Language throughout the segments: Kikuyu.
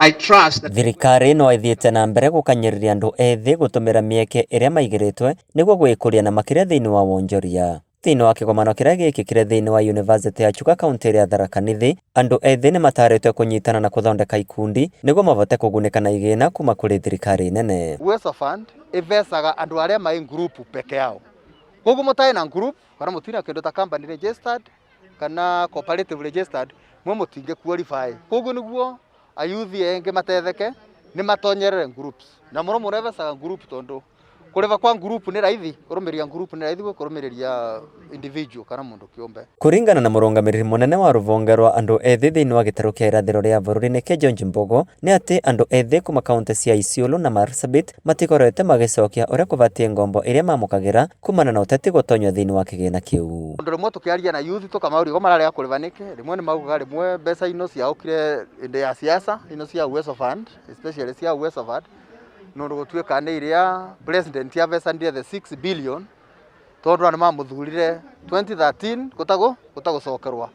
I trust that Thirikari no ĩthiĩte na mbere gũkanyĩrĩria andũ ethĩ gũtũmĩra mĩeke ĩrĩa maigĩrĩtwe nĩguo gwĩkũria na makĩria thĩinĩ wa wonjoria. Thĩinĩ wa kĩgomano kĩrĩa gĩkĩkire thĩinĩ wa Yunivasĩtĩ ya Chuka kaunti ya Tharaka Nithi, andũ ethĩ nĩ matarĩtwe kũnyitana na kũthondeka ikundi nĩguo mavote kũgunĩka na igĩna kuma kũrĩ thirikari nene. Uwezo Fund ivecaga andu aria mai group peke yao. Koguo mutai na group kana mutina kindu ta company registered kana cooperative registered, mwe mutinge qualify. Koguo niguo ayuthi engi matetheke ni matonyerere groups, na muno muno ivecaga group tondu kuriva kwa group ni raithi, kurumiria group ni raithi kurumiria individual kana mundu kiumbe. Kũringana na mũrũgamĩrĩri mũnene wa rũhonge rwa andũ ethĩ thĩinĩ wa gĩtarũ kĩa irathĩro rĩa bũrũri nĩkĩo George Mbogo, nĩ atĩ andũ ethĩ kuma kaunti cia Isiolo na Marsabit matikoretwo magĩcokia ũrĩa kũbatiĩ ngombo iria mamũkagĩra kumana na ũteti gũtonywo thĩinĩ wa kĩgĩna kĩu. Undu rimwe tukiaria na youth tukamauria ko mararega kuriva niki, rimwe ni maugaga rimwe mbeca ino ciaukire indi ya siasa ino cia Uwezo Fund, especially cia Uwezo Fund, nundu gutuika ni iria president yavecanire the 6 billion tondu andu mamuthurire 2013 gutago gutagucokerwa.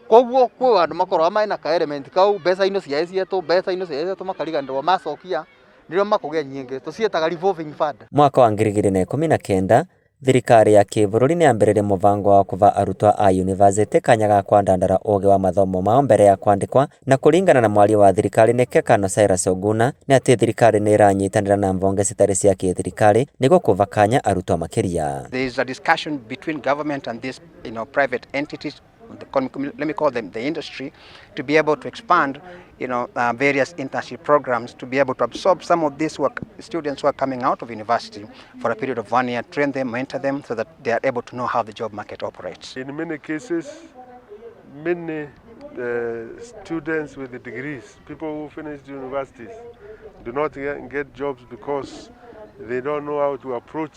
Koguo kwi andu makoragwo mena ka element kau, mbeca ino ciaĩ cietu, mbeca ino ciaĩ cietu, makariganirwo macokia nirio makugia nyingi, tucietaga revolving fund. Mwaka wa 2019 thirikari ya kĩbũrũri nĩ yambĩrĩirie mũbango wa kũva arutwo a yunivasĩtĩ kanya ga kwandandara ũgĩ wa mathomo mao mbere ya kwandĩkwa, na kũringana na mwaria wa thirikari nĩkĩo Kano Cyrus Oguna, nĩ atĩ thirikari nĩ ĩranyitanĩra na mbonge citarĩ cia kĩthirikari nĩguo kũva kanya arutwo makĩria. There is a discussion between government and these private entities, let me call them the industry, to be able to expand various internship programs to be able to absorb some of these students who are coming out of university for a period of 1 year, train them, mentor them so that they are able to know how the job market operates. In many cases, many students with degrees, people who finished universities, do not get jobs because they don't know how to approach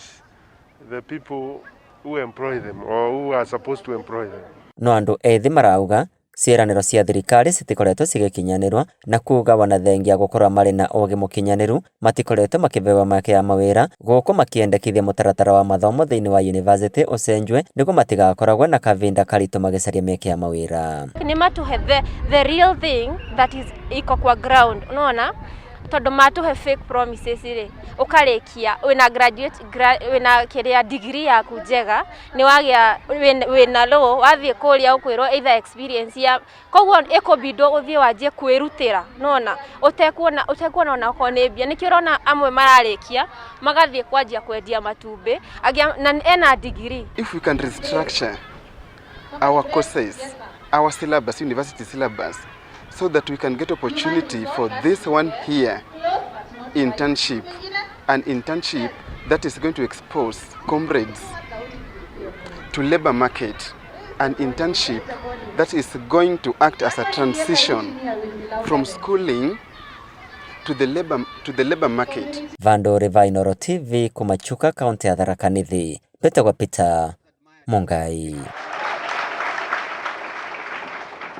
the people who employ them or who are supposed to employ them. No andũ ethĩ marauga ciĩranĩro cia thirikari citikoretwo cigĩkinyanĩrwo, na kuga wana thengia gũkorwo marĩ na ũgĩ mũkinyanĩru matikoretwo makĩbewa mĩeke ya mawĩra gũkũ makĩendekithia mũtaratara wa mathomo thĩinĩ wa yunivasĩtĩ ũcenjwe nĩguo matigakoragwo na kavinda karitũ magĩcaria mĩeke ya mawĩra. Nĩ matuhe the real thing that is iko kwa ground, unaona, tondu matuhe fake promises ri, ukarikia wina graduate wina kiria degree yaku njega, ni wagia wina law, wathie kuria ukwirwo either experience ya koguo ikubindwo uthie wanjie kwirutira, nona utekuona ona okorwo ni mbia. Nikio urona amwe mararikia magathie kwanjia kwendia matumbi angi na ena degree. If we can restructure our courses, our syllabus, university syllabus, so that we can get opportunity for this one here internship, an internship that is going to expose comrades to labor market, an internship that is going to act as a transition from schooling to the labor market. Vandori va Inooro TV kumachuka kaunti ya Tharaka Nithi, Mbetagwa Peter Mungai.